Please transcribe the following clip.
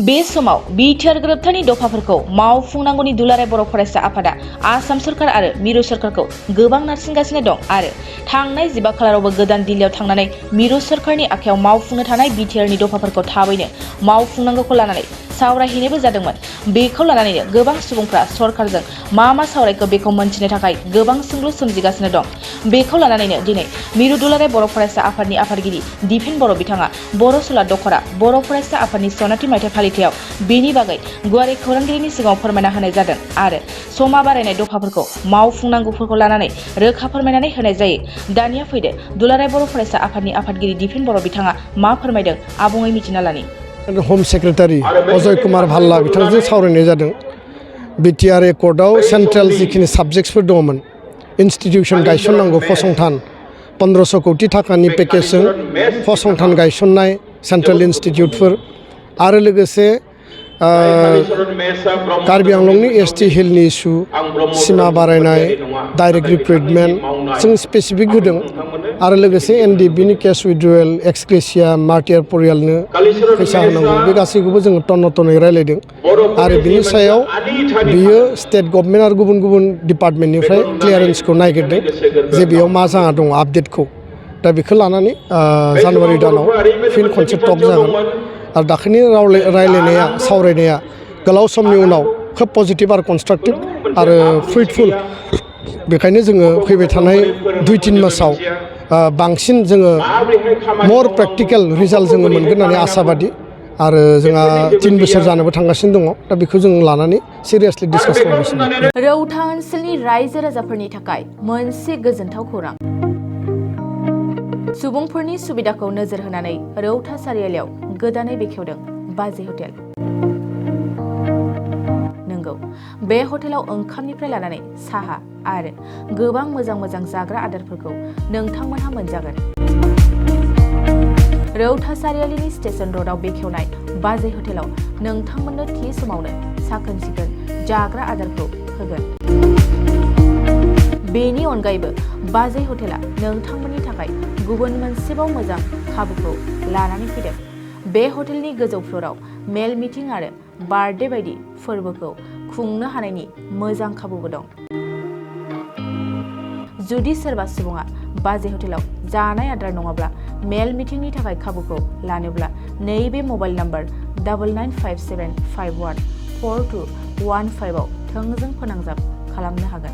बे समाव बिटिआर गोरोबथानि दफाफोरखौ मावफुंनांगौनि दुलाराय बर' फरायसा आफादा आसाम सरकार आरो मिरु सरकारखौ गोबां नारसिनगासिनो दं आरो थांनाय 15 खालारावबो गोदान दिल्लीयाव थांनानै मिरु सरकारनि आखायाव मावफुंनो थानाय बिटिआरनि दफाफोरखौ थाबैनो मावफुंनांगौखौ लानानै सावरायहैनोबो जादोंमोन। बेखौ लानानैनो गोबां सुबुंफ्रा सरकारजों मा सावरायखो बेखौ मोनथिनो थाखाय गोबां सोंलु सोमजिगासिनो दं। बेखौ लानानैनो दिनै मिरु दुलाराय बर' फरायसा आफादनि आफादगिरि दिपेन बर' बिथाङा बर' सुला दखरा बर' फरायसा आफादनि सनाथि मायथाइ फालिथायाव बेनि बागै गुवारै खौरांगिरिनि सिगाङाव फोरमायना होनाय जादों आरो समा बारायनाय दफाफोरखौ मावफुंनांगौफोरखौ लानानै रोखा फोरमायनानै होनाय जायो। दानिया फैदो दुलाराय बर' फरायसा आफादनि आफादगिरि दिपेन बर' बिथाङा मा फोरमायदों आबुङै मिथिना लानि। होम सेक्रेटारि अजय कुमार भाल्ला बिथांजों सावरायनाय जादों। बिटिआर एकर्डआव सेन्ट्रेल जिखिनि साबजेक्टसफोर दङमोन, इन्स्टिटिउसन गायसननांगौ फसंथान 1500 कौटि थाखानि पेकेजजों फसंथान गायसननाय सेन्ट्रेल इन्स्टिटिउटफोर आरो लोगोसे कार्बि आंलंनि एसटि हिलनि इस्यु, सिमा बारायनाय, डाइरेक्ट रिक्रुइटमेन्ट जों स्पेसिफिक होदों आरो लोगोसे एनडिबिनि केस उइड्रवेल, एक्सग्रेसिया, मार्टियार परियालनो फैसा होनांगौ, बे गासैखौबो जोङो टन-टनै रायलायदों आरो बिनि सायाव बियो स्टेट गभर्नमेन्ट आरो गुबुन गुबुन डिपार्टमेन्टनिफ्राय क्लियारेन्सखौ नायगिरदों जे बेयाव मा जाना दङ आपडेटखौ। दा बेखौ लानानै जानुवारि दानाव फिन खनसे टक जागोन आरो दाखालिनि रायलायनाया सावरायनाया गोलाव समनि उनाव खोब पजिटिभ आरो कनस्ट्राक्टिभ आरो फ्रुइटफुल। बेखायनो जोङो फैबाय थानाय 2-3 मासाव बांसिन जोङो मर प्रेक्टिकेल रिजाल्ट जोङो मोनगोन होननानै आसाबादि आरो जोंहा 3 बोसोर जानोबो थांगासिनो दङ। दा बेखौ जों लानानै सिरियासलि डिसकास खालामगासिनो दं। रौता ओनसोलनि रायजो राजाफोरनि थाखाय मोनसे गोजोनथाव खौरां। सुबुंफोरनि सुबिदाखौ नोजोर होनानै रौता सारियालियाव गोदानै बेखेवदों बाजै हटेल। नंगौ, बे हटेलाव ओंखामनिफ्राय लानानै साहा आरो गोबां मोजां जाग्रा आदारफोरखौ नोंथांमोनहा मोनजागोन। रौता सारियालिनि स्टेशन र'डआव बेखेवनाय बाजै हटेलाव नोंथांमोननो थि समावनो साखोन-सिखोन जाग्रा आदारखौ होगोन। बेनि अनगायैबो बाजै हटेला नोंथांमोननि थाखाय गुबुन मोनसेबाव मोजां खाबुखौ लानानै फैदों। बे हटेलनि गोजौ फ्ल'राव मेल मिटिं आरो बार्थडे बायदि फोरबोखौ खुंनो हानायनि मोजां खाबुबो दं। जुदि सोरबा सुबुङा बाजै हटेलाव जानाय आदार नङाब्ला मेल मिटिंनि थाखाय खाबुखौ लानोब्ला नैबे मबाइल नम्बर 9957514215 आव थोंजों फोनांजाब खालामनो हागोन।